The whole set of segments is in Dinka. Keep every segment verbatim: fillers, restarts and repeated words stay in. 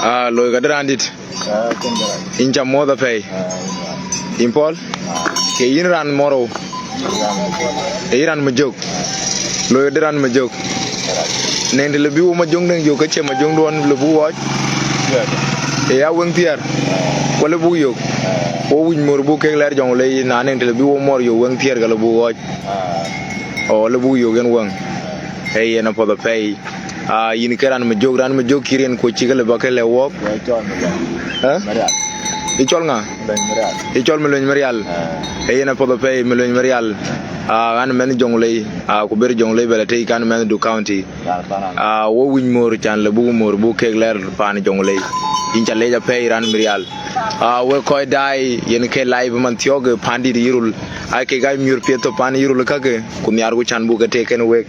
Ah, loi ka de raan dït. Ah, cïn kë rac. Yïn ca muɔ̈th apɛi. Ah, yïn raan. Yïn Paul? Ah. Ke yïn raan Moro? Yïn raan Moro. Ke yïn raan Majök? Loi ka de raan Majök. Kë rac. Nɛŋ të lë bï wo Majök nɛŋ yök, ke cie Majök duɔ̈n lë buk ɣɔɔc? Thiäär. Ee ya weŋ thiäär? Ah. Ku lë buk yök? Ah. Wo wïc mor buk kek lɛɛr Jɔŋlei, na nɛŋ të lë bï wo mor yök weŋ thiäär ke lë buk ɣɔɔc? Ah. O, lë buk yök yen weŋ. Ee yen apuɔth apɛi. Ah, yïn ke raan Majök, raan Majök cï riɛnku cï ke lë ba ke lɛ̈k wɔɔk? Ye cɔl Malony. Eh? Marial. Ye cɔl ŋa? Malony Marial. Ye cɔl Malony Marial. Eh. Ee yen apuɔth apɛi, Malony Marial. Ah, ɣɛn mɛnh Jɔŋlei, ah, ku ber Jɔŋlei bɛ lɔ tei kan mɛnh Duk County. Yar panan. Ah, wo wïc mor can lë buk mor buk kek lɛɛr paan Jɔŋlei. Yïn ca leec apɛi raan Marial. Ah, wek kɔc daai, yen ke live man thiɔ̈k, eh, pandït Yirol. Aa kek aa miöör piɛth tɔ̈ pan Yirol kakë, ku nhiaarku can buk ke tek kenë wek.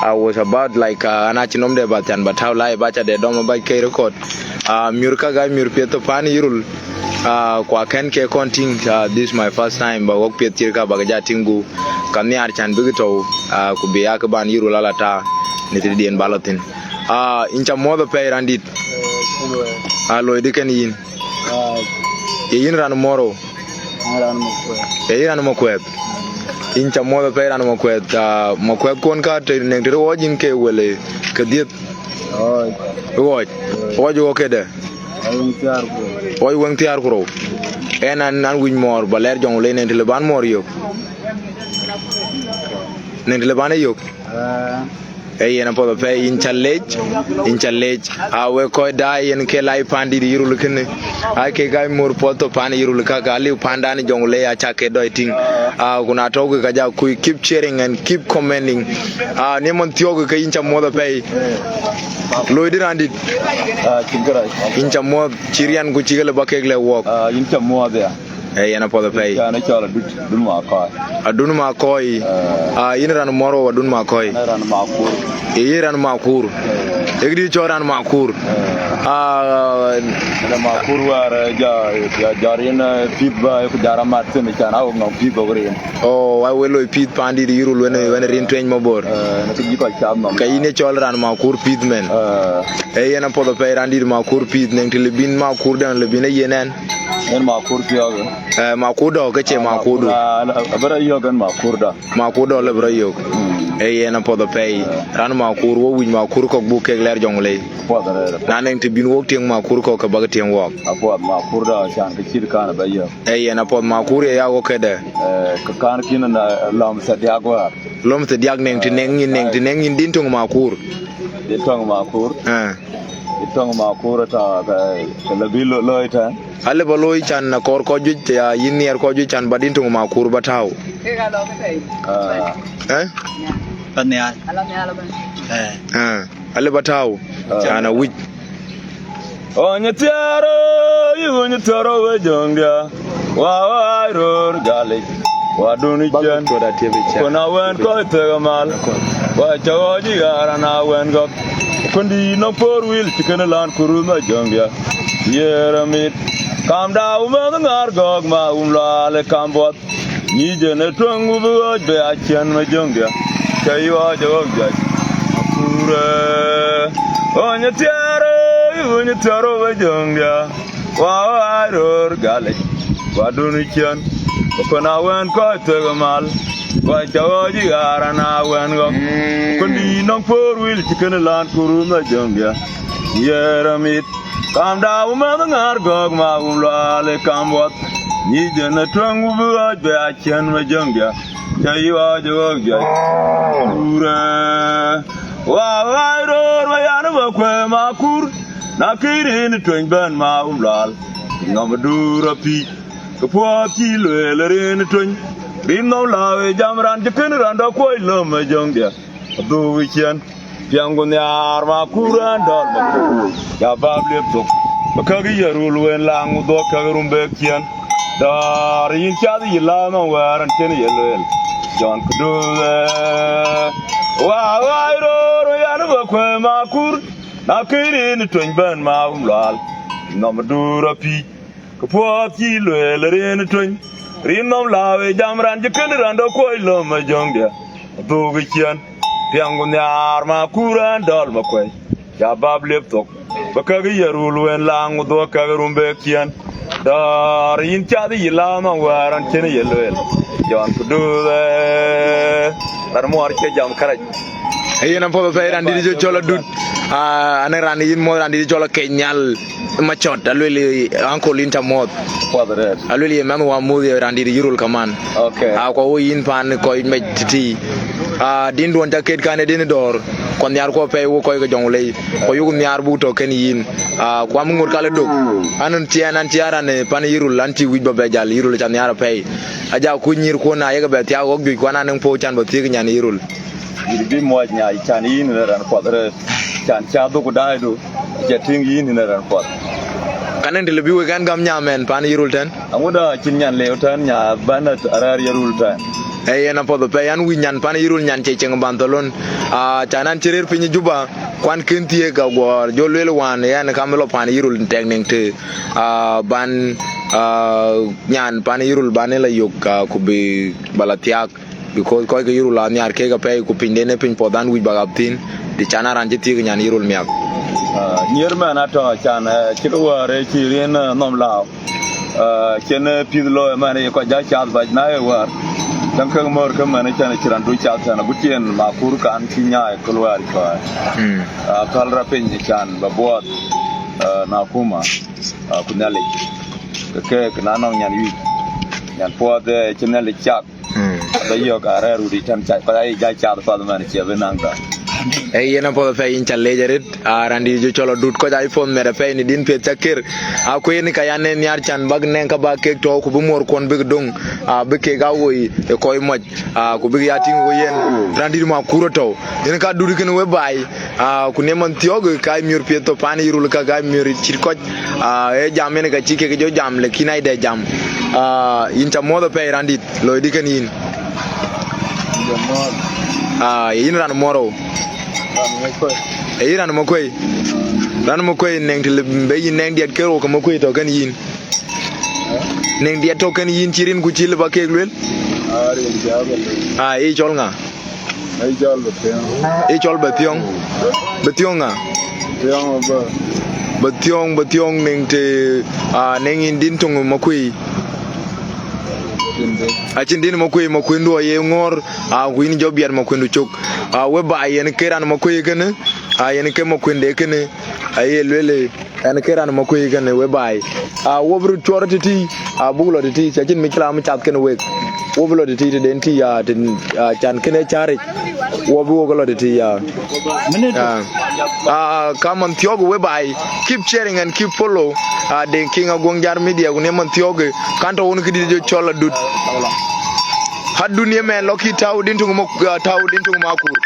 I was about, like, uh, an acï nɔm de bath can ba tääu live, ba ca de dɔm ba ke record. Ah, miöör kakë aa miöör piɛth tɔ̈ pan Yirol. Ah, ku akɛ̈n ke kɔn tïŋ, ah, this my first time, ba wok piɛth cït ka ba ke ja tïŋ gup. Ka nhiaar can bï ke tɔ̈u, ah, ku bï ya ke ban Yirol ala ta në tëdiɛn ba lɔ thïn. Ah, yïn ca muɔ̈th apɛi raan dït. Eh, cïn wɛ̈ɛ̈r. Ah, loi dï kën yïn. Ah. Ye yïn raan Moro? Ɣɛn raan Makuɛth. Ye yïn raan Makuɛth? Yïn ca muɔ̈th apɛi raan Makuɛth. Ah, Makuɛth kɔn ka të nɛŋ të ɣɔɔc yïn ke wël, eh, ke dhiëth? Ɣɔɔc. Ɣɔɔc. Ɣɔɔc ɣɔɔc këdë? Ɣɔɔc weŋ thiäär ku rou. Ɣɔɔc weŋ thiäär ku rou. Ɣɛn an, an wïc mor ba lɛɛr Jɔŋlei nɛŋ të lë ban mor yök. Nɛŋ të lë ban e yök. Ah. Ee yen apuɔth apɛi, yïn ca leec, yïn ca leec. Ah, wek kɔc daai, yen ke live pandït Yirol kënë. Aa kek aa miöör piɛth tɔ̈ pan Yirol kakë, aliu pandan Jɔŋlei aca ke dɔc tïŋ. Ah, ku na tɔ̈u ke ka ja kuc, keep sharing and keep commenting. Ah, në man thiɔ̈k ke yïn ca muɔ̈th apɛi. Loi dï raan dït. Ah, cïn kë rac. Yïn ca muɔ̈th, cï riɛnku cï ke lë ba kek lɛ̈k wɔɔk. Ah, yïn ca muɔ̈th ya. Ee yen apuɔth apɛi. Yïn ca në cɔl Adut, Adut Makɔi. Adut Makɔi. Eh. Ah, yïn raan Moro Adut Makɔi? Ɣɛn raan Makur. Ee yïn raan Makur. Eh. Ee këdï cɔl raan Makur. Eh. Ah, raan Makur wäär, eh, ja, ja, jɔt yïn, eh, pïth ba, ku jɔt amat thïn, can a wok nɔm pïth bɔ̈ rin. Oh, wa we loi pïth pandït Yirol wën, wën rin tueny Mabor. Eh, në kë jï kɔc cath nɔm. Ka yïn ye cɔl raan Makur pïth mɛn. Eh. Ee yen apuɔth apɛi raan dït Makur pïth, nɛŋ të lë bïn Makur dɛ̈ŋ lë bïn e yen ɛn. Ɣɛn Makur thiɔ̈k. Eh, Makur dɔ̈ ke cie Makur du. Makur, ah, abï rɔt yök ɣɛn Makur dɔ̈. Makur dɔ̈ lë bï rɔt yök. Mm. Ee yen apuɔth apɛi. Eh. Raan Makur, wo wïc Makur kɔ̈k buk kek lɛɛr Jɔŋlei. Apuɔth arëët. Na nɛŋ të bïn wok tieŋ Makur kɔ̈k ke bäk tieŋ wɔɔk. Apuɔth Makur dɔ̈ can kë cït kan abï yök. Ee yen apuɔth Makur ye ya ɣok këdë? Eh, kë kan kïn na lɔm thiärdiäk wäär. Lɔm thiärdiäk nɛŋ të nɛŋ yïn, nɛŋ të nɛŋ yïn din töŋ Makur. Din töŋ Makur. Eh. Din töŋ Makur ta ke, ke lë bï lo-, looi tɛ̈n. Alë ba looi can akɔɔr kɔc juëc, ya yïn nhiɛɛr kɔc juëc can ba din töŋ Makur ba tääu. Ah. Eh? Ba nhial. Eh. Eh. Alë ba tääu. Ah. Can awïc. Ɣɔny thiäär, yï ɣɔny thiäär we Jɔŋdiɛ̈. Wa ɣai röör galic, wa dun ciɛ̈n. Kun awɛn kɔc thek amal, wa ca ɣɔɔc ë ɣaar an awɛn gɔ̈k. Kun dïït nɔm poor wil cï kënë lan kuruth ma Jɔŋdiɛ̈. Yer amit, kam da wumɛnh ŋaar gɔ̈k ma wum luaal ë kam buɔth. Nyic yen ë tueŋ ku bï ɣɔɔc bï a ciɛ̈n ma Jɔŋdiɛ̈, ke yï ɣɔɔc ë ɣɔ̈k juëc. Makurë, ɣɔny thiäär, yï ɣɔny thiäär we Jɔŋdiɛ̈. Wa ɣai röör galic, wa dun ciɛ̈n. Kun awɛn kɔc thek amal, wa ca ɣɔɔc ë ɣaar an awɛn gɔ̈k. Kun dïït nɔm poor wil cï kënë lan kuruth ma Jɔŋdiɛ̈. Yer amit, kam da wumɛnh ŋaar gɔ̈k ma wum luaal ë kam buɔth. Nyic yen ë tueŋ ku bï ɣɔɔc bï a ciɛ̈n ma Jɔŋdiɛ̈, ke yï ɣɔɔc ë ɣɔ̈k juëc. Makurë, wa ɣai röör wa yan ba kuɛ̈ɛ̈ Makur. Na këc rin ë tueny bɛ̈n ma wum luaal, nɔm ë duur apïc, ke puɔth cï lueel rin ë tueny. Rin nɔm lääu ë jam raan cï kënë raan dɔ̈ kuɔc lɔ̈m ma Jɔŋdiɛ̈. Adhuk ë ciɛ̈n, piɛŋku nhiaar Makur ɣɛn dɔl Makur. Ya bäp liep thok, bï käk yï rul wën laŋ, dhuɔ̈k käk rum bek ciɛ̈n. Dɔ̈ɔ̈r yïn cath yï lääu nɔm wɛ̈ɛ̈r ɛn cïn ye lueel. Jɔn këdööth, wa ɣai röör yan ba kuɛ̈ɛ̈ Makur. Na këc rin ë tueny bɛ̈n ma wum luaal, nɔm ë duur apïc. Ke puɔth cï lueel rin ë tueny, rin nɔm lääu ë jam raan cï kënë raan dɔ̈ kuɔc lɔ̈m ma Jɔŋdiɛ̈. Adhuk ë ciɛ̈n, piɛŋku nhiaar Makur ɣɛn dɔl Makuɛ̈i. Ca bap liep thok, bï käk ye rul wën laŋ, ku dhuɔ̈k käk rum bë kiɛ̈n. Dɔ̈ɔ̈r yïn cath yï la nɔm wäär an cïn ye lueel. Jɔn ku duëë, raan muɔɔr cie jam kärac. Ee yen apuɔth apɛi, raan dït cɔl Adut. Ah, anë raan yïn muɔ̈th, raan dït cɔl Akec Nhial Macɔt, alueel yï uncle yïn ca muɔ̈th. Puɔth arëët. Alueel yï mɛnh wa muɔ̈th ye raan dït Yirol kaman. Okay. Ah, ku wo yïn paan kɔc mec tëtïï. Ah, din duɔ̈n ca ket kan ë din dɔ̈ɔ̈r. Ku nhiaar ku apɛi wo kɔc ke Jɔŋlei. Ku yuk nhiaar buk tɔ̈ kën yïn. Ah, ku am ŋot kal ë dök. An, an cï, an, an cï a raan, eh, pan Yirol, an cï wïc ba bɛ jäl Yirol ca nhiaar apɛi. Aja kuc nyïïr kuɔn na yek bɛ thiaak ɣɔ̈k juëc ku an, an ë puɔ̈u can ba thiëëk nyan Yirol. Yïn bï muɔc nya, can yïn në raan puɔth rëët, can ca dhuk daaidu, ca tïŋ yïn në raan puɔth. Kan ë të lë bï wek ɛn gam nya mɛn pan Yirol tɛ̈n? Aŋuda cïn nyan lëu tɛ̈n, nya bän arɛ̈ɛ̈r Yirol tɛ̈n. Ee yen apuɔth apɛi, an wïc nyan pan Yirol, nyan cie cieŋ Bantalon. Ah, can an cï rëër piny Juba, ku an kën thiëëk aguɔɔr, jɔ lueel wään, yɛn kam lɔ pan Yirol tɛk niŋ të, ah, ban, ah, nyan pan Yirol ban ë la yök, ah, ku bï ba la thiaak. Because kɔc ke Yirol aa nhiaar keek apɛi, ku pinyden ee piny puɔth an wïc ba ɣap thïn, të can a raan cï thiëëk nyan Yirol miak. Ah, nhiër mɛn atɔ̈ can, eh, cï ke wäär ë cï riɛn, eh, nɔm lääu. Ah, cïn, eh, pïth looi mɛn ye kɔc ja cath bac na ye wäär. Cäŋ kek mör ke mɛn cän cï raan du cath tɛ̈n agut cïn Makur kan cï nyaai ke luɛɛr cuai. Mm. Ah, päl rɔt piny can ba buɔɔth, ah, na kuma, ah, ku Nhialic. Ke keek na nɔŋ nyan wïc, nyan puɔth, eh, cï Nhialic cak. Mm. Aba yök arɛ̈ɛ̈r rut ë tɛ̈n ca, kɔc ayï ja cath path man cie bï naŋ dhal. Ee yen apuɔth apɛi, yïn ca leec arëët, aa, raan dït jɔ cɔl Adut, kɔc ayï puɔ̈th mɛt apɛi në din piɛth ca ker. Aa, ku yen ka yan ë nhiaar can bäk nɛŋ ka bäk kek tɔ̈u, ku bï muɔɔrkuɔn bïk döŋ, aa, bï kek aa woi ë kɔc mɔc, aa, ku bïk ya tïŋ wo yen raan dït Makur atɔ̈u. Yen ka Adut kënë we baai, aa, ku në man thiɔ̈k ka miöör piɛth tɔ̈ pan Yirol ka, ka miöör cït kɔc, aa, ee jam yen ka cï kek jɔ jam, lakin ayï dɛ jam. Aa, yïn ca muɔ̈th apɛi raan dït. Loi dï kën yïn? Jɔ muɔɔth. Aa, yïn raan muɔɔr ou? Raan Makuei. Ee yïn raan Makuei? Raan Makuei, nɛŋ të lë be yïn nɛŋ diɛt kër wo ke Makuei tɔ̈ kën yïn? Eh? Nɛŋ diɛt tɔ̈ kën yïn cï rin ku cï lë ba keek lueel? Aa, rin cä bɛ lueel. Aa, yï cɔl ŋa? Ee cɔl Bathiɔ̈ŋ. Ee cɔl Bathiɔ̈ŋ. Bathiɔ̈ŋ ŋa? Bathiɔ̈ŋ Abä. Bathiɔ̈ŋ, Bathiɔ̈ŋ nɛŋ të, aa, nɛŋ yïn din töŋ Makuei. Acïn din Makuei, Makuei duɔ ye ŋɔ̈ɔ̈r, aa, ku yïn jɔ biɛt Makuei du cök. Aa, we baai yen ke raan Makuei kënë, aa, yen ke Makuei de kënë, aye lueel. Ɛn ke raan Makuei kënë we baai. Aa, wo bï röt cuɔr tëtï, aa, buk lɔ tëtï, ca cïn mïc la mi cath kënë wek. Wo bï lɔ tëtï tëden tï, aa, tën, aa, can kënë cääric. Wo bï wok lɔ tëtï, aa. Aa, aa, ka man thiɔ̈k we baai. Keep sharing and keep follow. Aa, den King Aguɔŋ Jar Media, ku ne man thiɔ̈k, kan tɔ̈ wun këdït jɔ cɔl Adut. Adun ye mɛn lɔ ki tau din tuŋ mok, aa, tau din tuŋ Makur.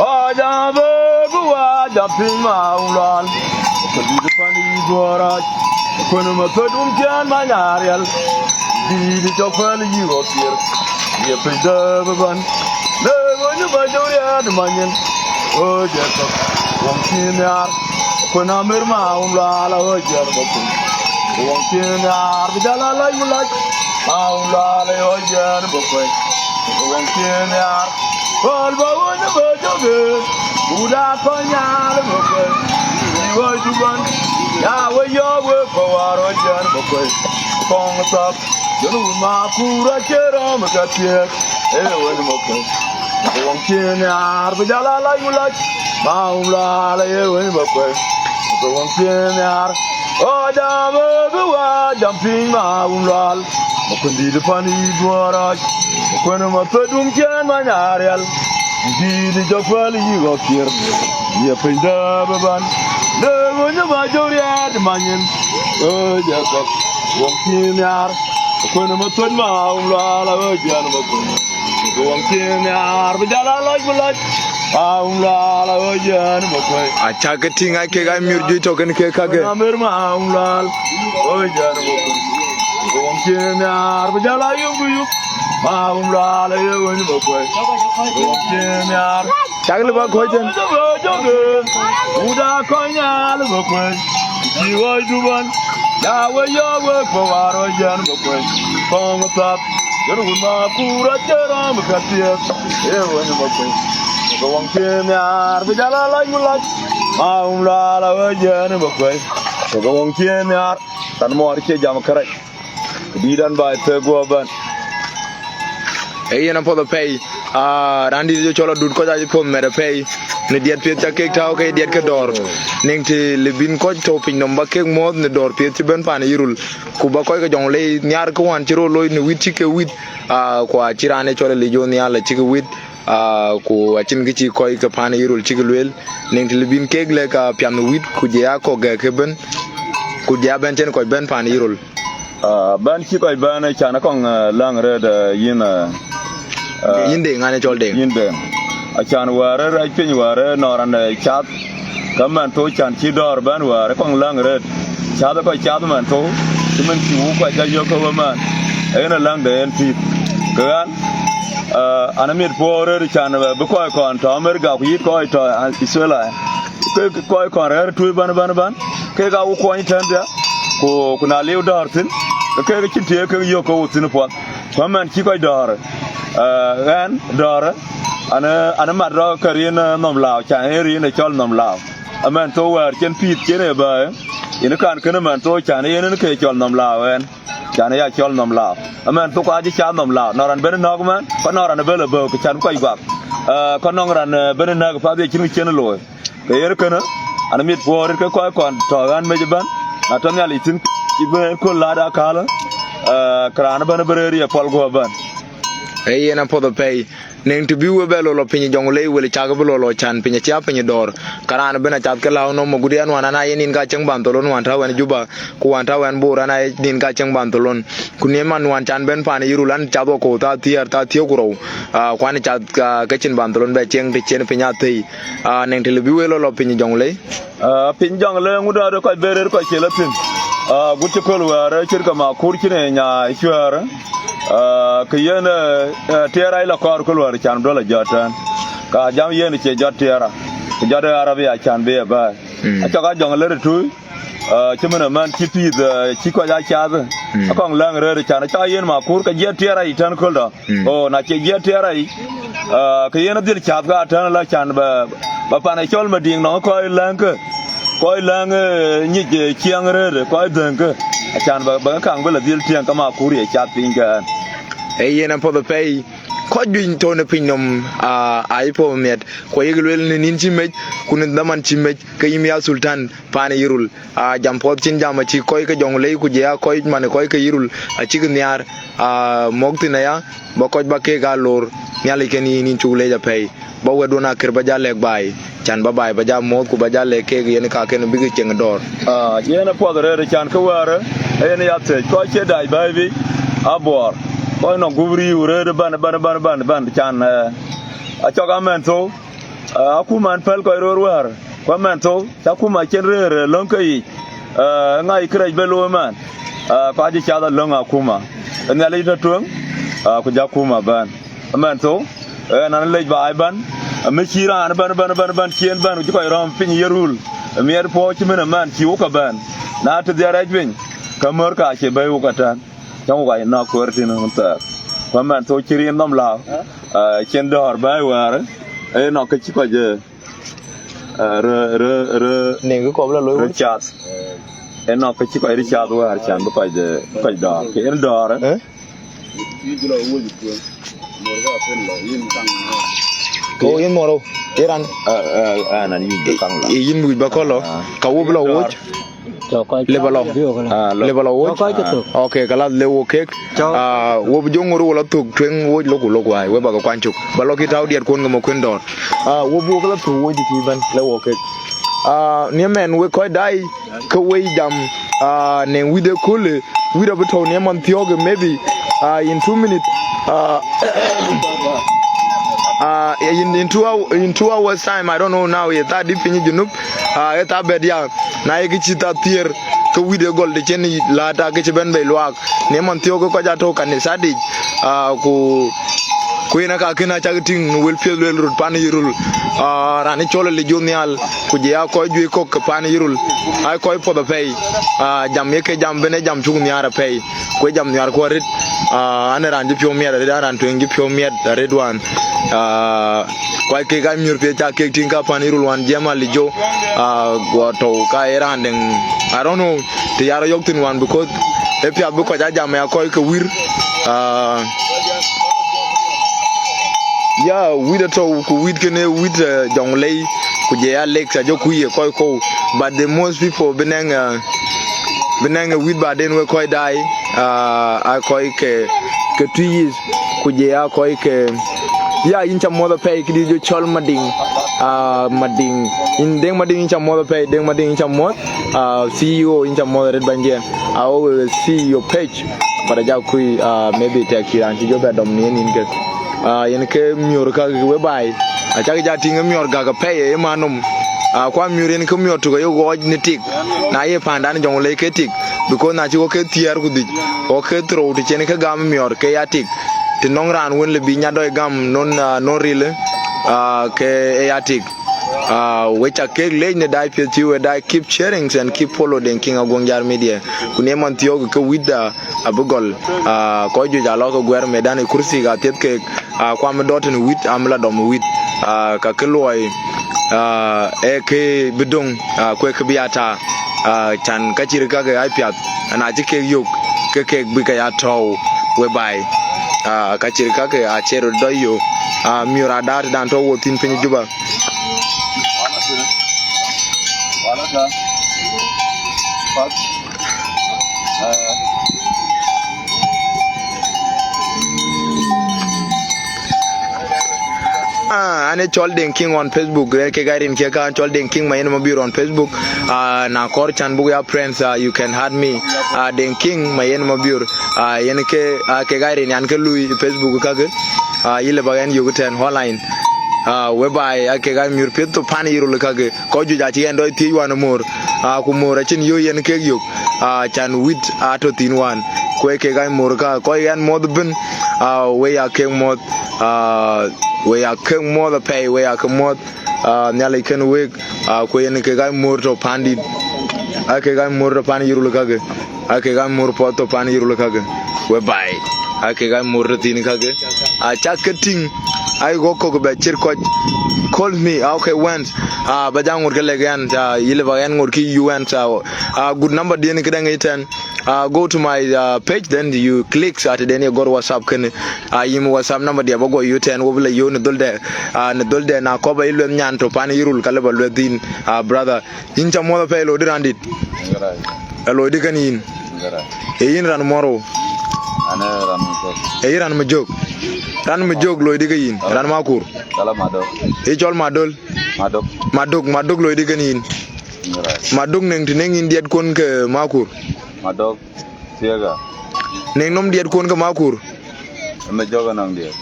Aa, jam bï, bï wa jam piny ma wun lual. Kë dït pan yï duɔ̈ɔ̈r rac. Kën ma thödun cän ma nyaar rial. Dït cɔk päl yï ɣɔ̈k thiër. Ye piny dääp ëbɛ̈n. Lëk ɣöny ba jɔ̈k riɛɛt ma nyin. Ɣöc ë thök. Wëŋ cï nhiaar. Kën amër ma wun lual aɣöc jɛn bä kuny. Wëŋ cï nhiaar bï jal a lac ku lac. Ma wun lual aɣöc jɛn bä kuny. Wëŋ cï nhiaar. Päl ba ɣöny ba jɔ̈k ë. Buda kɔc nhial bä kuny. Yï ɣöc du bän. Ya we yɔ̈ɔ̈k wek kɔ̈u waar ɣöc jɛn bä kuny. Kɔŋ thap. Jɔn wun Makur acie rɔm ë ka thiëëk, ee wën Makuei. Ke wëŋ cï nhiaar bï jal a lac ku lac, ma wun lual aye wën Makuei. Ke wëŋ cï nhiaar, ɣɔɔc jam ë bï wa jam piny ma wun lual. Makuei dït pan yï duɔ̈ɔ̈r rac, Makuei ma thödun cän ma nyaar rial. Dït jɔ päl yï ɣɔ̈k thiër, ye piny dääp ëbɛ̈n. Lëk ɣöny ba jɔ̈k riɛɛt ma nyin, ɣöc ë thök. Wëŋ cï nhiaar, Kën ma thöt ma wun lual aɣöc jɛn Makuei. Ke wëŋ cï nhiaar bï jal a lac ku lac. Ma wun lual aɣöc jɛn Makuei. Acäk ke tïŋ aa kek aa miöör juëc tɔ̈ kën kek kakë. Amër ma wun lual aɣöc jɛn Makuei. Ke wëŋ cï nhiaar bï jal a yum ku yum. Ma wun lual aye wëny Makuei. Ke wëŋ cï nhiaar. Cak lë ba kɔc tën. Uda kɔc nhial bä kuec, cï ɣɔc du bän. Ya we yɔ̈ɔ̈k wek bä waar ɣɔc jɛn bä kuec. Kɔŋ thap, jɔt wun Makur acie rɔm ka thiëëk, ee wën bä kuec. Ke wëŋ cï nhiaar bï jal a lac ku lac, ma wum lual a wë jɛn bä kuɛ̈i. Ke wëŋ cï nhiaar, than muɔɔr cie jam kärɛc, ku dïït ɛn baai thek guɔ bɛ̈n. Ee yen apuɔth apɛi, aa, raan dït jɔ cɔl adut kɔc acï puɔth mɛt apɛi, në diɛt piɛth ca kek tääu ke diɛt ke dɔ̈ɔ̈r. Niŋ të lë bïn kɔc tɔ̈u piny nɔm bä kek muɔ̈ɔ̈th në dɔ̈ɔ̈r piɛth cï bɛ̈n paan Yirol, ku bä kɔc ke Jɔŋlei nhiaar kë wään cï röt looi në wït cï ke wït, aa, ku acï raan ë cɔl Elijo nhial acï ke wït, aa, ku acïn kë cï kɔc ke paan Yirol cï ke lueel, niŋ të lë bïn kek lɛ̈k, aa, piath wït, ku jɛ aa kɔ̈k gɛ̈k ke bɛ̈n, ku jɛ aa bɛ̈n cïn kɔc bɛ̈n paan Yirol. Aa, bɛ̈n cï kɔc bɛ̈n, ë can ë kɔŋ, aa, läŋ rëët, aa, yïn, aa, aa, yïn Deŋ, an ë cɔl Deŋ. Yïn Deŋ. Acan wäär ë rɛc piny wäär ë nɔn raan, aa, cath, ke mɛn thou can cï dɔ̈ɔ̈r bɛ̈n wäär ë kɔŋ läŋ rëët. Cath ë kɔc cath mɛn thou, cï mɛn cï wuk kɔc ka yök ke wëmɛn, ë yen ë läŋde yen pïïth. Ke ɣɛn, aa, an ë miɛt puɔ̈u rëët can, aa, bï kɔc kɔn tɔ̈ Amerika ku yït kɔc tɔ̈, aa, Australia. Ke, ke kɔc kɔn rɛ̈ɛ̈r tui bän, bän, bän, kek aa wok kuɔny tɛ̈n dhia, ku, ku na liu dɔ̈ɔ̈r thïn, ke kek cïn të ye kek yök ke wok thïn puɔth. Ku ëmɛn cï kɔc dɔ̈ɔ̈r, aa, ɣɛn dɔ̈ɔ̈rë, an, an, mat rɔt ke rin, aa, nhom lääu, can ë rin ë cɔl nhom lääu. Ëmɛn thou wäär cïn pïïth cïn ë bɛ̈ɛ̈i, yen kan kënë ëmɛn thou can ë yen ë ke cɔl nhom lääu ɣɛn, can ë ya cɔl nhom lääu. Ëmɛn thou ka cï cath nhom lääu, nɔn raan ben nɔ̈k ëmɛn, ka nɔn raan ë bɛ̈n ë bɛ̈ɛ̈u, ke can bï kɔc guak. Aa, ka nɔŋ raan, aa, ben nɛ̈k path ye cïn kë cïn looi. Ke yen kënë, an, miɛt puɔ̈u rëët ke kɔc kɔn tɔ̈ ɣän mec ëbɛ̈n, na tɔ̈ Nhialic thïn, cï bï en kööl laat akäl, ë, ke raan ëbɛ̈n bï rëër ye pɔl guɔ ëbɛ̈n. Ee yen apuɔth apɛi, niŋ të bï we bɛ lɔ lɔ piny Jɔŋlei, wël cak bï lɔ lɔ can piny acï a piny dɔ̈ɔ̈r, ka raan ëbɛ̈n acath ke lääu nɔm, magut yen wään an, aye nin ka cieŋ bantholon wään tääu ɛn Juba, ku wään tääu ɛn Bor an, aye nin ka cieŋ bantholon. Ku në man wään can bɛ̈n paan Yirol an, cath wakɔ̈u thaa thiëër, thaa thiëër ku rou, aa, ku an, cath, aa, ke cïn bantholon bɛ cieŋ të cien piny athëi. Aa, niŋ të lë bï we lɔ lɔ piny Jɔŋlei. Aa, piny Jɔŋlei ŋut aa de kɔc bɛ rëër kɔc cï lɔ thïn. Aa, gut cï kööl wäär, cït ke Makur cïn ë nya cuɛ̈ɛ̈r. Aa, ke yen, ë, ë, tiɛɛr aa lɔ kɔɔr kööl wäär can duɔl ë jɔt tɛ̈n. Ka jam yen cie jɔt tiɛɛr, ku jɔt ë Arabia can bï ë bɛ̈ɛ̈i. Mm. Acɔk a Jɔŋlei rëër tui, aa, cï mën ëmɛn cï pïïth, aa, cï kɔc aa cath. Mm. Akɔŋ läŋ rëër can, acɔk a yen Makur ke jiɛt tiɛɛr aa yic tɛ̈n kööl dɔ̈. Mm. Oh, na cie jiɛt tiɛɛr aa yic, aa, ke yen adhil cath ka tɛ̈n la can bä, bä pan ë cɔl Madiŋ nɔŋ kɔc läŋkë, kɔc läŋ, ë, nyic, ë, ciɛɛŋ rëër, kɔc dhëŋkë, acan bä, bä ke kaŋ bï la dhil tiɛŋ ke Makur ye cath piny ke ɣɛn. Ee yen apuɔth apɛi, kɔc juëc tɔ̈u në piny nɔm, aa, aa yï puɔ̈u miɛt, ku ayek lueel në nïn cï mec, ku në dhaman cï mec, ke yïn ya Sultan paan Yirol. Aa, jam puɔth cïn jam acï kɔc ke Jɔŋlei ku jɛ aa kɔc man kɔc ke Yirol acïk nhiaar, aa, mɔ̈k thïn aya, bä kɔc bä keek aa lor. Nhialic kën yïn, yïn cuk leec apɛi, bä wɛ̈tduɔn akër bä jal lɛ̈k baai, can bä baai bä jal muɔ̈ɔ̈th ku bä jal lɛ̈k keek yen ka kën bïk cieŋ dɔ̈ɔ̈r. Aa, yen apuɔth rëër can kë wäär, ë yen ya thiëc, kɔc cie dac bɛ̈ɛ̈i biic, abuɔɔr, kɔc nɔŋ gup riiu rëër bän, bän, bän, bän, bän, can, ë, acɔk amɛn thou. Aa, akuma an, pɛ̈l kɔc röör wäär, ku amɛn thou, cä akuma cïn rëër, ë, löŋ ke yic, ë, ŋa yï kërɛc bï looi man, ë, ku acï cath alöŋ akuma. Ë Nhialic tɔ̈ tueŋ, ë, ku jɔ akuma bɛ̈n. Amɛn thou, ë, ɣɛn an lec baai bɛ̈n, ë, mi cï raan bɛ̈n, bɛ̈n, bɛ̈n, bɛ̈n, cï en bɛ̈n, ku cï kɔc rɔ̈m piny ye rul, ë, miɛt puɔ̈u cï mën ëmɛn cï wok ke bɛ̈n. Na të dhiɛl rɛc piny, ke mär ka cï bɛ̈i wok ëtɛ̈n. Cäŋ wok aa nɔ̈k kueer tïn ɣön thɛɛr. Ku amɛn thou cï rin nɔm lääu, ë, cïn dɔ̈ɔ̈r bɛ̈ɛ̈i wäär, ë nɔŋ kë cï kɔc, ë, ë, rö, rö, rö, Nïŋ kë kɔp la loi rö wun. Cath. Ë nɔŋ kë cï kɔc röt cath wäär can bï kɔc, ë, bï kɔc dɔ̈ɔ̈r. Ke yen dɔ̈ɔ̈r, ë? Ë? Oh, yïn mɔ̈rou. Ye raan. Ë, ë, ë, nan yïn bï kaŋ la. Ye yïn wïc bä kɔ̈l lɔ. Aa. Ka wo bï lɔ woc. Cɔk kɔc le bä lɔ. Cɔk kɔc. Ah, le bä lɔ woc. Cɔk kɔc cï thök. Okay, kalas le wo kek. Cɔk. Ah, wo bï jɔ ŋor wo lɔ thök tueŋ woc, loku, loku ai, we bä ke kuany cök. Bä lɔ ki tau diɛt kuɔn ke mɔ kuën dɔɔr. Ah, wo bï wo ke lɔ thök woc dït bɛ̈n le wo kek. Ah, ni mɛn we kɔc dai ke we jam, ah, ne wide kule, wide bï tɔ̈u ni man thiɔk maybe, ah, in two minutes. Ah, ah, in, in two hour, in two hours time, I don't know now, ye tha di piny Junub, ah, ye tha bɛt ya. Na ye kë cï tha thiër, ke wït ë gɔl të cïn yic läät, aa, kë cï bɛ̈n bei luaak. Në man thiɔ̈k ke kɔc aa tɔ̈u kanitha dic, aa, ku, ku yen aka kën acak tïŋ në wël piɛth lueel röt pan Yirol. Aa, raan ë cɔl Elijo Nhial, ku jɔ ya kɔc juëc kɔ̈k ke pan Yirol, aa kɔc puɔth apɛi. Aa, jam ye ke jam bɛ̈n ë jam cuk nhiaar apɛi, ku ë jam nhiaar ku arëët. Aa, an ë raan cï piɔ̈u miɛt arëët, an raan tueŋ cï piɔ̈u miɛt arëët wään. Ah, kuac kek aa miöör piɛth ca kek tïŋ ka pan Yirol wan jiɛɛm alic jo. Ah, guɔ tɔ̈u ka ye raan dɛ̈ŋ, I don't know, të ya rɔt yök thïn wan, because ë piath bï kɔc aa jam ya kɔc ke wït. Ah, ya wït atɔ̈u, ku wït kënë wït, eh, Jɔŋlei, ku jɔ ya Lakes, ajɔ kuc ye kɔc kɔ̈u. But the most people bï nɛŋ, eh, bï nɛŋ ë wït baden wek kɔc daai, ah, aa kɔc ke, ke Twic East, ku jɔ ya kɔc ke, ya, yïn ca muɔ̈th apɛi, këdï jɔ cɔl Madiŋ, ah, Madiŋ. Yïn Deŋ Madiŋ, yïn ca muɔ̈th apɛi, Deŋ Madiŋ, yïn ca muɔ̈th, ah, C E O, yïn ca muɔ̈th arët bɛ̈nydiɛn. I always see your page, but aja kuc, ah, maybe tɛk cï raan cï jɔ bɛ dɔm në yen yïn ke. Ah, yen ke miöör ka whereby acäk ja tïŋ ë miɔɔr gäk apɛi ë man nɔm. Ah, ku amiöör yen ke miɔɔr tök aye ɣɔɔc në tik. Na ye pandan Jɔŋlei ke tik, because na cï wɔ ke thiëër ku dhïc, wɔ ke throw të cen ke gam miɔɔr ke ya tik. Të nɔŋ raan wën le bï nya dɔc gam non, ah, non ril, ah, ke ë ya tik. Ah, we ca kek leec në daai piɛth cï we daai, keep sharing and keep follow Deŋ Kiŋ Aguɔŋ Jar Media. Ku në man thiɔ̈k ke wïtda abï gɔl, ah, kɔc juëc alɔ ke guɛɛr medan ë kursi ka thieth kek, ah, ku am dɔt në wït, am la dɔm wït, ah, ka ke luɔi, ah, ee ke bï döŋ, ah, ku ee ke bï ya ta, ah, can ka cït kakë aa piath, ana cï kek yök, ke kek bï ke ya tɔ̈u whereby, ah, ka cït kakë acï röt dɔc yök, ah, miöör adaar tëdan tɔ̈u wo thïn piny Juba. Ah, an ë cɔl Deŋ Kiŋ on Facebook, eh, kek aa rin kiɛ̈ ka an cɔl Deŋ Kiŋ Mayen Mabior on Facebook. Ah, na kɔɔr can buk ya friends, ah, you can add me. Ah, Deŋ Kiŋ Mayen Mabior. Ah, yen ke, ah, kek aa rin yan ke lui Facebook kakë. Ah, yï lë ba ɣɛn yök tɛ̈n online. Ah, whereby aa kek aa miöör piɛth tɔ̈ pan Yirol kakë. Kɔc juëc acï ɣɛn dɔc thiëc wan ë moor, ah, ku moor acïn yöö yen kek yök, ah, can wït atɔ̈ thïn wan, ku ee kek aa moor ka kɔc ɣɛn muɔ̈th ëbën, ah, we ya kek muɔ̈th, ah, we ya kek muɔ̈th apɛi, we ya ke muɔ̈th, ah, Nhialic kën wek, ah, ku yen kek aa moor tɔ̈ pandït, aa kek aa moor tɔ̈ pan Yirol kakë. Ake ka mur puɔth tɔ̈ pan Yirol kakë, whereby ake ka mur tɔ̈ thïn kakë, acak ke tïŋ, ai go kɔ̈k bɛ cït kɔc. Call me, ah, okay, when, ah, ba ja ŋot ke lek ɣɛn, ah, yï lë ba ɣɛn ŋot kë yï wɛn, ah, ah, good number diɛn këdäŋ ëtɛ̈n. Ah, go to my, ah, page, then you click, ah, tëden ye gɔ̈r WhatsApp kënë. Ah, yïm WhatsApp number diɛ ba guɔ yök tɛ̈n, wo bï la yök në dhöldɛ, ah, në dhöldɛ, na kɔ̈p ba yï lueth nyan tɔ̈ pan Yirol ka lë ba lueth thïn, ah, brother. Yïn ca muɔ̈th apɛi, loidï raan dït. Ë loidï kën yïn. Ee yïn raan muɔ̈r wou. Ee yïn raan mi jök. Raan mi jök, loidï ke yïn. Raan Makur. Ee cɔl Madöl. Madök. Madök, Madök, loidï kën yïn. Madök, neŋ të neŋ yïn diɛt kuɔn ke Makur. Neŋ nɔm diɛt kuɔn ke Makur. Majök anɔŋ diɛt.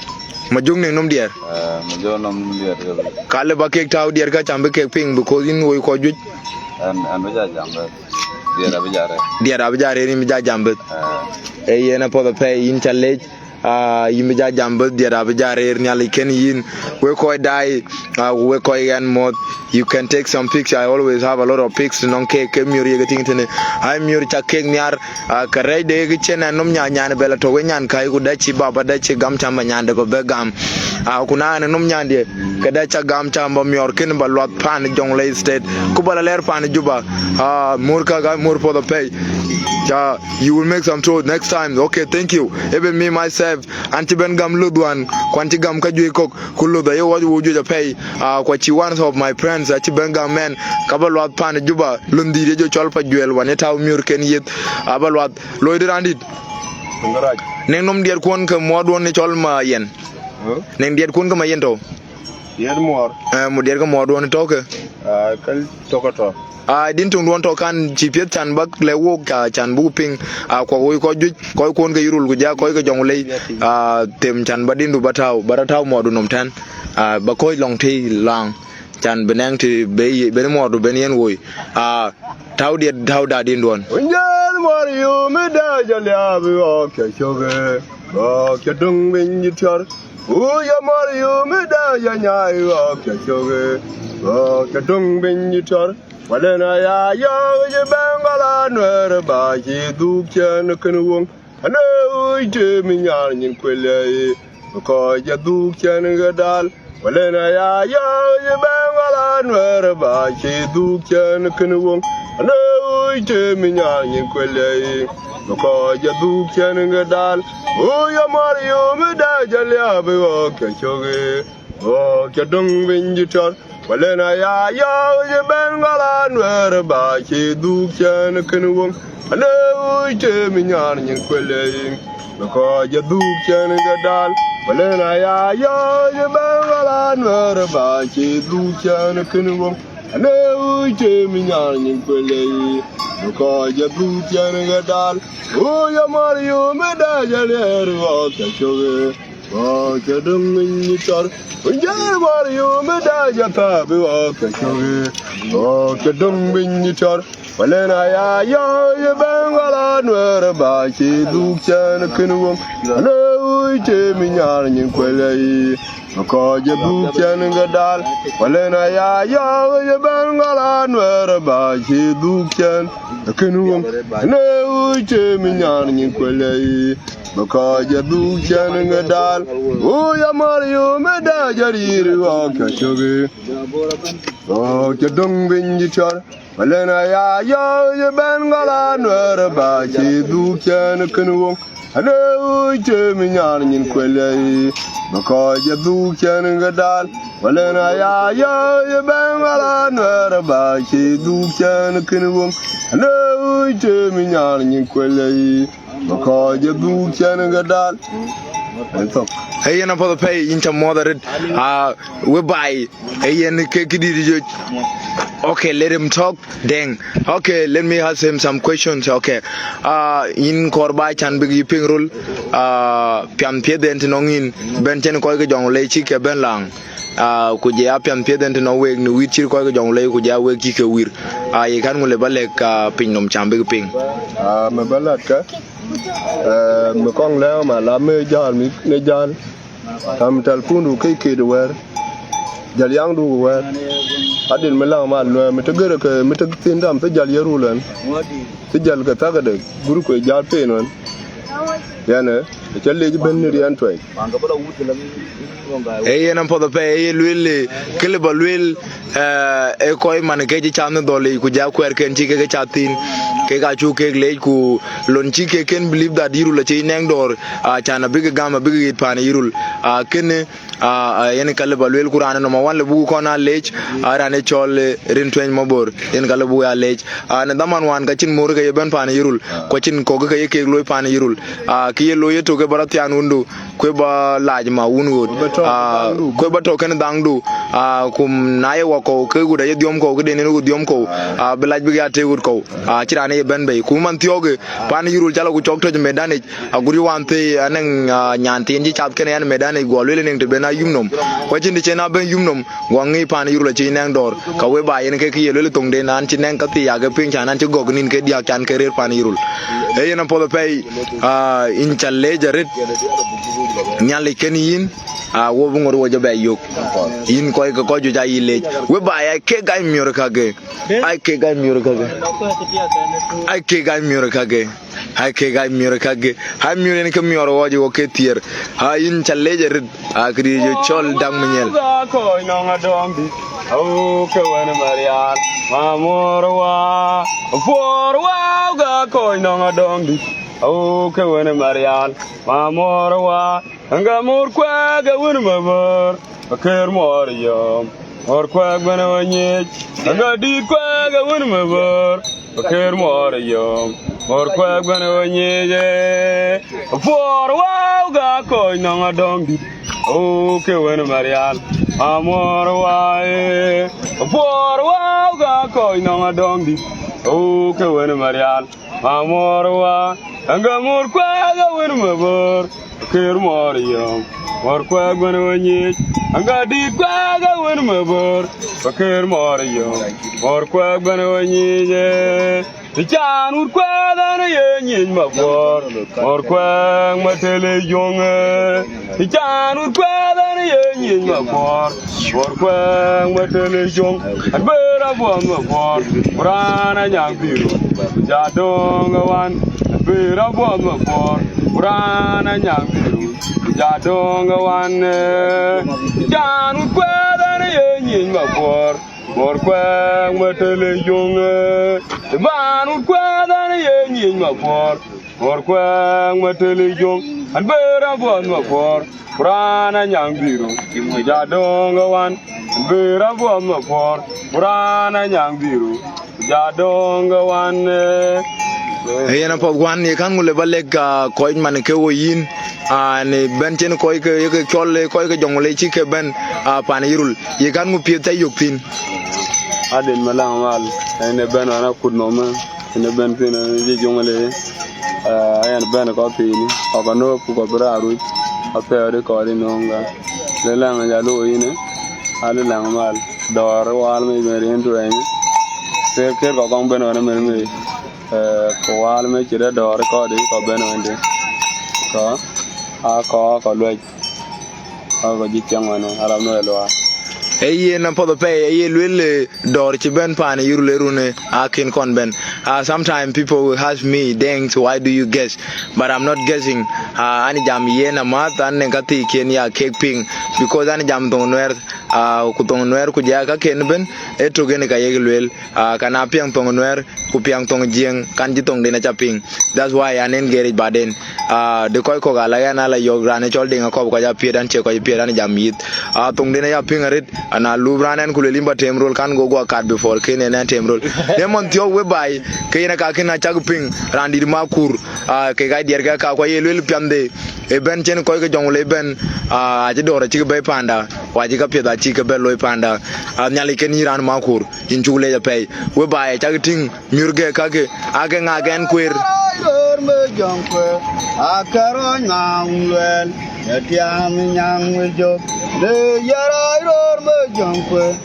Majök neŋ nɔm diɛt. Eh, majök nɔm diɛt ke. Ka lë ba kek tääu diɛt ka cam bï kek piŋ, because yïn woi kɔc juëc. Ɛn, ɛn bï ja jam beth. Diɛt abï ja rëër. Diɛt abï ja rëër, yïn bï ja jam beth. Eh. Ee yen apuɔth apɛi, yïn ca lec. Ah, yïn bï ja jam beth, diɛt abï ja rëër, Nhialic kën yïn. Wek kɔc daai, ah, wek kɔc ɣɛn muɔ̈th. You can take some picture. I always have a lot of pics nɔŋ kek, ke miöör ye ke tïŋ tënë. Ai miöör ca kek nhiaar, ah, kärɛc de ke cïn ɛn nɔm nya nyan bɛ la tɔ̈ we nyan kai, ku dɛ cï baba dɛ cï gam cam ba nyan de ba bɛ gam. Ah, ku na ɛn nɔm nyan diɛ, ke dɛ ca gam cam ba miɔɔr kën ba luath pan Jonglei State. Ku ba la lɛɛr pan Juba. Ah, mur ka ga mur puɔth apɛi. Ca, you will make some tour next time. Okay, thank you. Even me myself, an cï ben gam luth wan, ku an cï gam ka juëc kɔ̈k. Ku luth aye ɣɔc wou juëc apɛi, ah, ku acï one of my friends acï ben gam mɛn, ka ba luath pan Juba, lon dhït ye jɔ cɔl pa juɛl wan ye tau miöör ken yeth, aba luath. Loidï raan dït. Ngarac. Neŋ nɔm diɛt kuɔn ke muɔɔr duɔn ni cɔl ma yen. Huh? Neŋ diɛt kuɔn ke ma yen tɔ̈u. Diɛt muɔɔr. Eh, mu diɛt ke muɔɔr duɔn ni tɔ̈u ke. Ah, kal tɔ̈u ke tɔ̈u. Ah, din töŋ duɔn tɔ̈ kan cï piɛth can bak lɛ wok, ah, can buk piŋ, ah, kuɔk woi kɔc juëc, kɔc kuɔn ke Yirol ku ja kɔc ke Jonglei, ah, them can ba dindu ba tau, ba rɔ tau muɔɔrdu nɔm tɛ̈n, ah, ba kɔc lɔŋ tëi laŋ, can bï nɛŋ të be ye, ben muɔɔrdu ben yen woi, ah, tau diɛt tau da din duɔn. Unjɛl muɔɔr yum ë dɛ jɔ liaap ɣɔɔk cä cök, ɣɔɔk cä döŋ biny cï thiɔ̈r. Uya muɔɔr yum ë dɛ jɔ nyaai ɣɔɔk cä cök, ɣɔɔk cä döŋ biny cï thiɔ̈r. Wälën aya yɔ̈ɔ̈k cï bɛ̈n gɔl anuɛɛr ba cï dhuk ciɛ̈n kën woŋ. Anë ɣööc tëëm nyaar nyin kuël ë Kɔc adhuk cɛn ke dal, wälën aya yɔ̈ɔ̈k ë bɛ̈n ɣɔl anuɛɛr ba cï dhuk cɛn kën woŋ. Anë ɣööc tëë mi nyaar nyin kuël yei. Kɔc adhuk cɛn ke dal, ɣööc amär yom ë dɛ jɔ liääp ë ɣɔ̈k cä cök ë. Ɣɔ̈k cä döŋ piny cï tɔ̈r, wälën aya yɔ̈ɔ̈k ë bɛ̈n ɣɔl anuɛɛr ba cï dhuk cɛn kën woŋ. Anë ɣööc tëë mi nyaar nyin kuël yei. Kɔc adhuk cɛn ke dal, wälën aya yɔ̈ɔ̈k ë bɛ̈n ɣɔl anuɛɛr ba cï dhuk cɛn kën woŋ. Anë ɣööc tëë mi nyaar nyin kuël yei. Kɔc adhuk cɛn ke dal, ɣööc amär yom ë dɛ jɔ liääp ë ɣɔ̈k cä cök ë. Ɣɔ̈k cä döŋ piny cï tɔ̈r, ku jɛɛr amär yom ë dɛ jɔ thääp ë ɣɔ̈k cä cök ë. Ɣɔ̈k cä döŋ piny cï tɔ̈r, wälën aya yɔ̈ɔ̈k ë bɛ̈n ɣɔl anuɛɛr ba cï dhuk cɛn kën woŋ. Anë ɣööc tëë mi nyaar nyin kuël yei. Kɔc adhuk cɛn ke dal, wälën aya yɔ̈ɔ̈k ë bɛ̈n ɣɔl anuɛɛr ba cï dhuk cɛn kën woŋ. Anë ɣööc tëë mi nyaar nyin kuël yei. Kɔc adhuk cɛn ke dal, ɣööc amär yom ë dɛ jɔ riir ë ɣɔ̈k cä cök ë. Ɣɔ̈k cä döŋ piny cï tɔ̈r, wälën aya yɔ̈ɔ̈k ë bɛ̈n ɣɔl anuɛɛr ba cï dhuk cɛn kën woŋ. Anë ɣööc tëë mi nyaar nyin kuël yei. Kɔc adhuk cɛn ke dal, wälën aya yɔ̈ɔ̈k ë bɛ̈n ɣɔl anuɛɛr ba cï dhuk cɛn kën woŋ. Anë ɣööc tëë mi nyaar nyin kuël yei. Kɔc adhuk cɛn ke dal. Ë thok. Ee yen apath apɛi, yïn cä muɔ̈th arëët. Ah, we baai, ee yen ke këdït jöc. Okay, let him talk then. Okay, let me ask him some questions. Okay. Ah, yïn kɔɔr ba can bïk yï piŋ röl. Ah, piath piɛth en të nɔŋ yïn, bɛ̈n cïn kɔc ke Jɔŋlei cï ke bɛ̈n laŋ. Ah, ku jɔ ya piath piɛth en të nɔŋ week në wït cït kɔc ke Jɔŋlei, ku jɔ ya week cï ke wïr. Ah, ye kän ŋö le ba lɛ̈k, ah, pinynhom can bïk piŋ? Ah, më ba lat kë, eh, më kɔŋ lɛ̈ɛ̈u ma la më jäl, më në jäl. Am tɛlpundu ke kët wɛ̈ɛ̈r, jäl yaŋdu wɛ̈ɛ̈r. Adil mi laŋ ma luɛɛm, mi të gërë ke, mi të thiin dam, të jäl ye rul ɛn. Të jäl ke thäkädë, gur kue jäl peen ɛn. Yɛn ë, cä lec bɛ̈n në riɛn tuɛc. Ee yen apath apɛi, ee ye lueel, eh, kë lë ba lueel, eh, ee kɔc man ke cï cath në dhɔ̈l yic, ku ja kuɛɛrken cï kek cath thïn, kek acuk kek leec, ku lon cï kek kën believe that Yirol acï nɛŋ dɔ̈ɔ̈r, ah, can abïk gam, abïk ɣet paan Yirol. Ah, kënë, ah, ah, yen ka lë ba lueel, ku raan number one lë buk kɔn aa leec, ah, raan ë cɔl, eh, Rin Tueny Mabor, yen ka lë buk ya leec. Ah, në dhaman wään ka cïn mor ke ye bɛ̈n paan Yirol, ku acïn kɔ̈k ke ye kek looi paan Yirol. Ah, kë ye looi ëtök ke ba rɔt thiaan wundu, kue ba lac ma wun ɣöt. Kue ba tɔ̈, ah, kue ba tɔ̈ kën dhaŋdu. Ah, ku na ye wɔ kɔ̈u, ke ɣöt aye dhiɔm kɔ̈u, këden yen ɣöt dhiɔm kɔ̈u. Ah, bï lac bïk ya tëëk ɣöt kɔ̈u. Ah, cï raan ë ye bɛ̈n bei. Ku man thiɔ̈kë, paan Yirol cä lɔ ku cɔk tɔ̈c ë medan yic, agut yï wään thëi anɛŋ, ah, nyan thiin cï cath kënë ɣɛn ë medan yic, guɔ lueel ë nɛŋ të ben a yum nɔm. Ku acïn të cïn a ben yum nɔm, guɔ ŋic paan Yirol acï nɛŋ dɔ̈ɔ̈r. Ka we ba yen ke kë ye lueel ë thoŋden, an cï nɛŋ ka thii ya ke piŋ, can an cï gɔ̈k nïn ke diäk can ke rëër paan Yirol. Ee yen apath apɛi, ah, yïn cä leec arëët. Nhialic kën yïn, ah, wo bï ŋot wo jɔ bɛ yök. Yïn kɔc ke kɔc juëc aa yï leec. We ba ya kek aa miöör kakë. Ai kek aa miöör kakë. Ai kek aa miöör kakë. Ai kek aa miöör kakë. Ai miöör yen ke miɔɔr ɣɔɔc wo ke thiëër. Ai yïn cä leec arëët. Aa këdï jɔ cɔl Daŋ Minyɛl. Ka kɔc nɔŋ adɔm dït. Au ke wën Marial. Ma muɔɔr wa. Puɔɔr wa ka kɔc nɔŋ adɔm dït. Au ke wën Marial. Ma muɔɔr wa. Ŋa muɔɔr kuɛk ë wën Mabor. Akër muɔɔr yom. Muɔɔr kuɛk bɛ̈n ë we nyic. Ŋa dït kuɛk ë wën Mabor. Akër muɔɔr yom. Muɔɔr kuɛk bɛ̈n ë we nyic, eh. Puɔɔr wa ka kɔc nɔŋ adɔm dït. Au ke wën Marial. Ma muɔɔr wa, eh. Puɔɔr wa ka kɔc nɔŋ adɔm dït. Au ke wën Marial. Ma muɔɔr wa. Ŋa muɔɔr kuɛk ë wën Mabor. Akër muɔɔr yom. Muɔɔr kuɛk bɛ̈n ë we nyic. Ŋa dït kuɛk ë wën Mabor. Akër muɔɔr yom. Muɔɔr kuɛk bɛ̈n ë we nyic, eh. Të can wut kuɛth ɛn ye nyic Makuɔɔr. Muɔɔr kuɛk ma tël ë yöŋ, eh. Të can wut kuɛth ɛn ye nyic Makuɔɔr. Muɔɔr kuɛk ma tël ë yöŋ. Ɛn bër abuɔth Makuɔɔr. Ku raan anyaŋ pïïr. Ja döŋ ë wan. Ɛn bër abuɔth Makuɔɔr. Ku raan anyaŋ pïïr. Ja döŋ wan, eh, can wut kuɛth an ye nyic ma kuɔr, kuɔr kuɛth ma tele yöŋ, eh, ban wut kuɛth an ye nyic ma kuɔr, kuɔr kuɛth ma tele yöŋ, an ber abuɔth ma kuɔr, kuran anyaŋ biru, ja döŋ wan, an ber abuɔth ma kuɔr, kuran anyaŋ biru. Ja döŋ wan, eh. Yen apuɔth wan, ye kan ŋu le ba lek, ah, kɔc man ke wo yïn, ah, ni bɛ̈n cïn kɔc ke, ye ke cɔl, eh, kɔc ke jɔŋ le cï ke bɛ̈n, ah, pan Yirol. Ye kan ŋu piɛth ca yök thïn? Aden Malaŋ Mal, en e bɛ̈n wan akut nɔm, en e bɛ̈n thïn, en e jɔŋ le, ah, en bɛ̈n kɔc thïn, kɔc ka nööp ku kɔc bï raar ruc, athɛɛr kɔc ë nööŋ ka. Le Laŋ ja lo yïn, ale Laŋ Mal. Dɔ̈ɔ̈r wal mec ben riɛn tuɛɛny. Ker, ker kɔk kɔŋ ben ɣɔn ëmën mec. Eh, ku wal mec cï dɛ dɔ̈ɔ̈r kɔɔr dï kɔk ben ɣɔn dï. Kɔ, a kɔ, a kɔ luɛc. A kɔ ji̱ ciɛŋ ɣɔn, a rap nuɛɛl luaar. Ee yen apuɔth apɛi, ee ye lueel, eh, dɔ̈ɔ̈r cï bɛ̈n paan Yirol ë run, eh, a ken kɔn bɛ̈n. Ah, sometimes people will ask me, "Thanks, why do you guess?" But I'm not guessing. Ah, an jam yen amääth, an nɛŋ ka thiikiɛn ya kek piŋ, because an jam thoŋ Nuɛɛr. Ah, ku thoŋ Nuɛɛr ku jɛ ka ken bɛ̈n, ee tök en ka yek lueel. Ah, ka na piɛŋ thoŋ Nuɛɛr, ku piɛŋ thoŋ Jiëŋ, kan cï thoŋden aca piŋ. That's why an en geric baden. Ah, de kɔc kɔ̈k ala yɛn ala yɔ̈k raan ë cɔl Deŋ Akɔp kɔc apiɛt, an cie kɔc piɛt, an jam yith. Ah, thoŋden aya piŋ arët, ana lup raan ɛn ku lueel yïn ba tem rol, kan go guɔ kat before ken en ɛn tem rol. Ë mɔn thiɔ̈k we baai, ke yen aka ken acak piŋ, raan dït Makur, ah, ke ka diɛt ke ka kuɔ ye lueel piɛnhde. Ë bɛ̈n cïn kɔc ke jɔŋ le bɛ̈n, ah, acï dɔ̈ɔ̈r acïk bɛ̈i panda, ku acï ka piɛth acïk ke bɛ̈n loi panda. Ah, Nhialic ken yïn raan Makur, yïn cuk lec apɛi. We baai acak tïŋ, miur gɛk kakë, ake ŋa gɛn kueer. Röör me jɔŋ kueer, ake rɔ̈c ŋa wun luɛɛl, ë tiam nyaŋ we jök. Le yɛ̈ rɔ̈c röör me jɔŋ kueer,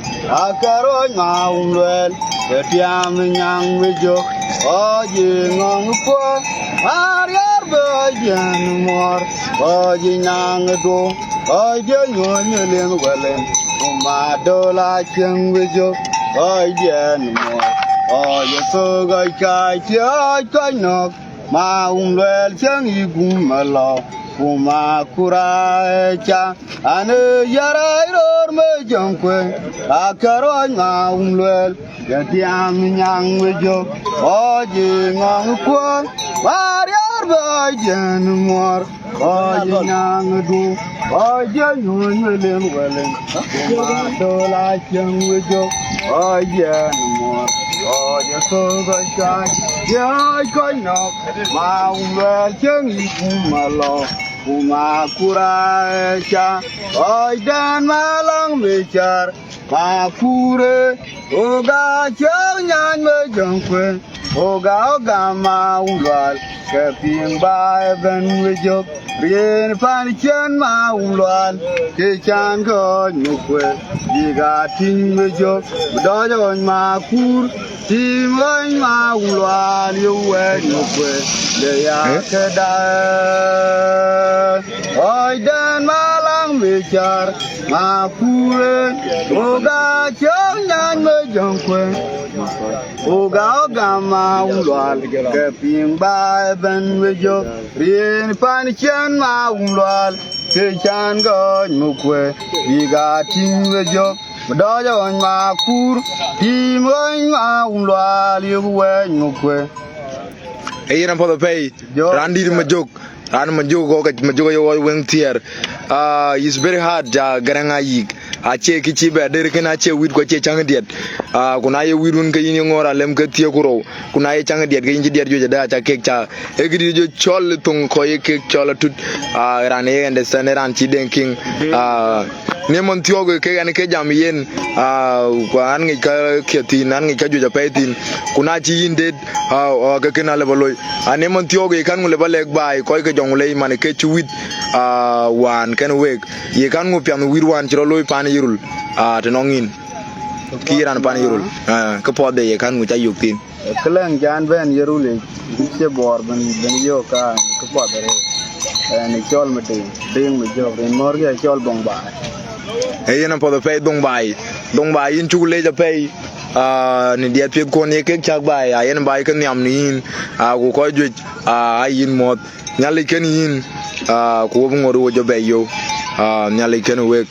ake rɔ̈c ŋa wun luɛɛl, ë tiam nyaŋ we jök. Ɣɔc ë ŋɔŋ kuɔ̈r, ŋa riɛɛr bï ɣɔc jiɛn muɔɔr, ɣɔc ë nyaŋ ë duɔ̈u. Ɣɔc jɔ nyuɔ̈ɔ̈ny ë liɛŋ wɛlɛn, ku ma döl aa cieŋ we jök. Ɣɔc diɛɛn muɔɔr, ɣɔc ë thök ɣɔc kaac cï ɣɔc kɔc nɔ̈k. Ma wun luɛɛl cieŋ yï gum alɔ, ku ma kura ë ca. An ë yɛ̈ rɛɛc röör me jɔŋ kueer, ake rɔ̈c ma wun luɛɛl, ke tiam nyaŋ we jök. Ɣɔc ë ŋɔŋ kuɔ̈r, ma riɛɛr bï ɣɔc jiɛn muɔɔr. Ɣɔc ë nyaŋ ë duɔ̈u, ɣɔc jɔ nyuɔ̈ɔ̈ny we liɛŋ wɛlɛn, ku ma döl aa cieŋ we jök. Ɣɔc diɛɛn muɔɔr, ɣɔc ë thök ɣɔc kaac cï ɣɔc kɔc nɔ̈k. Ma wun luɛɛl cieŋ yï gum alɔ, ku ma kura ë ca. Ɣɔc dɛ̈n ma laŋ me car, Makur ë, oga cieŋ nyaŋ me jɔŋ kueer, oga oga ma wun lual, ke piŋ ba ëbɛ̈n we jök. Riɛɛn pan ciɛ̈n ma wun lual, ke can ke ɣɔc me kueer, bïk a tïŋ we jök. Dɔc ɣɔny Makur, tim ɣɔny ma wun lual, ye wɛ̈ɛ̈c me kueer, le ya këda. Ɣɔc dɛ̈n ma laŋ me car, Makur ë, oga cieŋ nyaŋ me jɔŋ kueer, oga oga ma wun lual, ke piŋ ba ëbɛ̈n we jök. Riɛɛn pan ciɛ̈n ma wun lual, ke can ke ɣɔc me kueer, bïk a tïŋ we jök. Dɔc ɣɔny Makur, tim ɣɔny ma wun lual, ye wɛ̈ɛ̈c me kueer. Ee yen apuɔth apɛi, jɔ raan dït me jök. Raan Majök kɔ̈k, Majök aye ɣɔc weŋ thiɛɛr. Ah, it's very hard, ja Garaŋ Ayik. Acie kë cï bɛ der kënë acie wït ku acie caŋ diɛt. Ah, ku na ye wït wun ke yïn ye ŋoor alem ke thiëër ku rou. Ku na ye caŋ diɛt ke yïn cï diɛt juëc ada aca kek ca. Ee këdï jɔ cɔl thoŋ kɔc ye kek cɔl atut. Ah, raan ye understand, raan cï deŋ kiŋ. Ah, në mɔn thiɔ̈k ke ɣɛn ke jam yen. Ah, ku an ŋic ka kiɛ thïn, an ŋic ka juëc apɛi thïn. Ku na cï yïn det, ah, ah, ke kën alë ba loi. An ë man thiɔ̈k ye kan ŋu le ba lɛk baai, kɔc ke jɔŋ lei man ke cï wït, ah, wään kɛn week. Ye kan ŋu piɛnh wït wään cï rɔt looi pan Yirol, ah, të nɔŋ yïn? Kï ye raan pan Yirol, ah, ke puɔth de ye kan ŋu ca yök thïn? Kë lɛ̈ŋ can bɛ̈n Yirol yic, cï Bor bɛ̈n, bɛ̈n yök ka, ke puɔth arëët. Ɛn ë cɔl Madiŋ, Diŋ Majök, rin mɔ̈rkï ë cɔl Dhoŋ Baai. Ee yen apuɔth apɛi Dhoŋ Baai. Dhoŋ Baai, yïn cuk lec apɛi. Aa, në diɛt piɛth kuɔn ye kek cäk baai, aa, yen baai ke nhiam në yïn, aa, ku kɔc juëc, aa, aa yïn muɔ̈th. Nhialic kën yïn, aa, ku wo bï ŋot wo jɔ bɛ̈i yök, aa, Nhialic kën wek.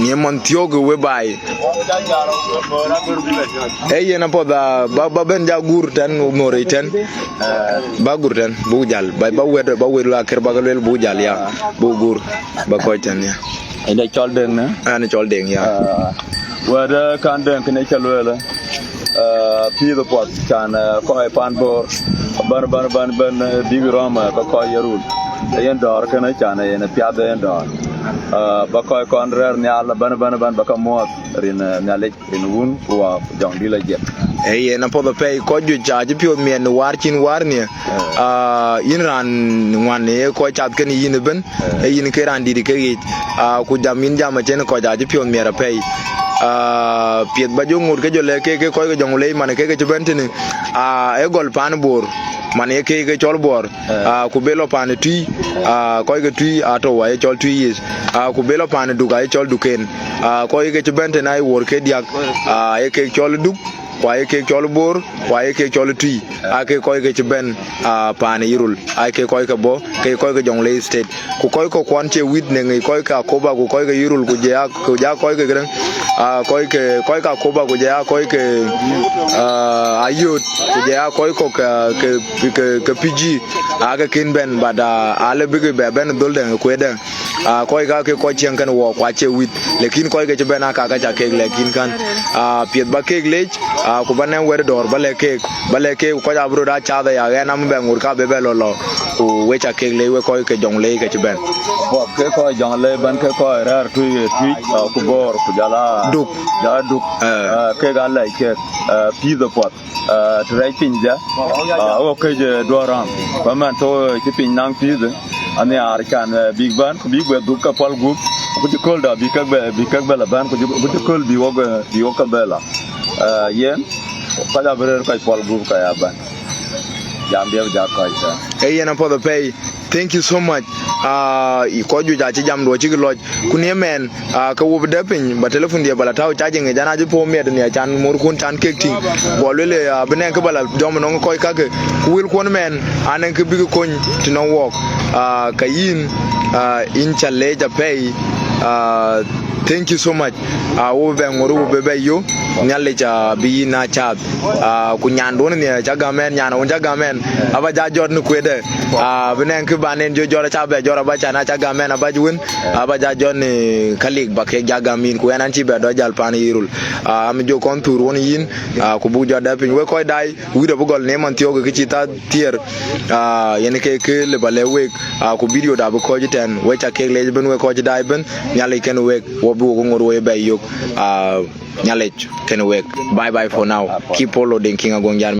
Nhiëm man thiɔ̈k we baai. Ee yen apuɔth, aa, ba, ba bɛ̈n ja guur tɛ̈n, ŋot yic tɛ̈n. Ba guur tɛ̈n, buk jäl, ba, ba wet, ba wet la kër ba ke lueel, buk jäl, ya, buk guur, ba kɔc tɛ̈n, ya. Ënë cɔl Deŋ në? Ënë cɔl Deŋ, ya. Ah, wɛ̈t, eh, kan Deŋ kënë cä lueel, eh, pïïth puɔth can, eh, kɔc pan Bor, bän, bän, bän, bän, eh, bïk rɔ̈m, eh, ke kɔc ye rul. Yen dɔ̈ɔ̈r kënë can, eh, yen piath yen dɔ̈ɔ̈r. Eh, ba kɔc kɔn rɛ̈ɛ̈r nhial, bän, bän, bän, ba ke muɔ̈ɔ̈th rin, eh, Nhialic. Rin wun ku wa jɔŋdït la jiɛk. Ee yen apuɔth apɛi, kɔc juëc acï piɔ̈ɔ̈th miɛt në wäär cïn wäär nhië. Aa, yïn raan ŋuan në ye kɔc cath kënë yïn ëbën, ee yïn ke raan dït ke yiic. Aa, ku jam yïn jam acïn kɔc acï piɔ̈ɔ̈th miɛt apɛi. Aa, piɛth ba jɔ ŋot ke jɔ lɛ̈k ke, ke kɔc ke Jɔŋlei man ke ke cï bɛ̈n tënë. Aa, ee gɔl paan Bor, man ye ke ke cɔl Bor. Aa, ku be lɔ paan ë Tui, aa, kɔc ke Tui atɔ̈u aye cɔl Tui yic. Aa, ku be lɔ paan ë Duk aye cɔl Duken. Aa, kɔc ke cï bɛ̈n tënë aye wuɔ̈r ke diäk, aa, aye kek cɔl Duk, ku aye kek cɔl Bor, ku aye kek cɔl Tui. Aa, ke kɔc ke cï bɛ̈n, aa, paan ë Yirol, aye ke kɔc ke bɔ̈, ke kɔc ke Jɔŋlei State. Ku kɔc kɔ̈k kuɔn cie wït në ŋic, kɔc ke Akoba, ku kɔc ke Yirol, ku jɛ a, ku jɛ a kɔc ke këdäŋ, aa, kɔc ke, kɔc ke Akoba, ku jɛ a kɔc ke, aa, Ayot, ku jɛ a kɔc kɔ̈k ke, ke, ke, ke P G, aa, ke kën bɛ̈n, but, aa, ale bïk bɛ bɛ̈n dhöl dɛ̈ŋ kueet dɛ̈ŋ. Aa, kɔc ka ke kɔc ciɛŋ kɛn wɔ, ku acie wït, lakin kɔc ke cï bɛ̈n aa ka, ka ca kek lɛ̈k yïn kän. Aa, piɛth ba kek leec, aa, ku ba nɛ̈ŋ wɛ̈t dɔ̈ɔ̈r ba lɛ̈k keek, ba lɛ̈k keek, kɔc abï röt aa cath aya, ɣɛn am bɛ ŋot ka be bɛ lɔ lɔ, ku we ca kek leec, we kɔc ke Jɔŋlei ke cï bɛ̈n. Apuɔth ke kɔc Jɔŋlei bɛ̈n, ke kɔc rɛ̈ɛ̈r Tui, Tui, aa, ku Bor, ku jɔl a Duk. Jɔl a Duk. Aa, kek aa lɛc kek, aa, pïïth apuɔth. Aa, të rɛc piny jɛ, aa, wo këc, ee, duɔ̈ɔ̈r ram. Ku ëmɛn thok, ee, cï piny naŋ pïïth, ee, anhiaar can, ee, bïk bɛ̈n, ku bïk bɛ dhuk ke pɔl gup, ku cï kööl dä bï kek bɛ, bï kek bɛ lɔ bɛ̈n, ku cï, ku cï kööl bï wok, ee, bï wok ke bɛ lɔ. Ee, yen, kɔc abï rëër kɔc pɔl gup ka ya bɛ̈n. Jam diɛ̈ bï jak kɔc tɛ̈n. Ee yen apuɔth apɛi. Thank you so much. Aa, kɔc juëc acï jamdu acïk lɔc. Ku në ëmɛn, aa, ke wo bï dɛ̈p piny, ba telephone diɛ̈ ba la tääu charging, ë jana cï puɔ̈u miɛt në acan morkun can kek tïŋ. Guɔ lueel, aa, bï nɛŋ kë ba la jɔm nɔŋ kɔc kakë. Ku wëlkuɔn mɛn, anɛŋ kë bïk kony të nɔŋ wɔɔk. Aa, ka yïn, aa, yïn ca leec apɛi. Aa, thank you so much. Aa, wo bï bɛ ŋot, wo bï bɛ yök, Nhialic, aa, bï yïn aa cath. Aa, ku nyanduɔ̈n nhiɛɛr ca gäm ɛn, nyan wun ca gäm ɛn, aba ja jɔt në kueetdɛ. Aa, bï nɛŋ kë ban en jɔ jɔt, aca bɛ jɔt, aba can aca gäm ɛn, aba wën, aba ja jɔt në kalik ba kek ja gäm yïn, ku ɛn an cï bɛ dɔc jäl paan Yirol. Aa, am jɔ kɔn thuur wun yïn, aa, ku buk jɔt dɛ piny. Wek kɔc daai, wït abï gɔl në man thiɔ̈k kë cï thaa thiëër, aa, yen ke kë lë ba lɛ̈k wek, aa, ku video da bï kɔc tɛ̈n, we ca kek leec ëbën, wek kɔc daai ëbën, Nhialic kën wek, wo bï wok ŋot wo ye bɛ yök, aa, Nhialic kën wek. Bye bye for now. Keep following King Agong Jan.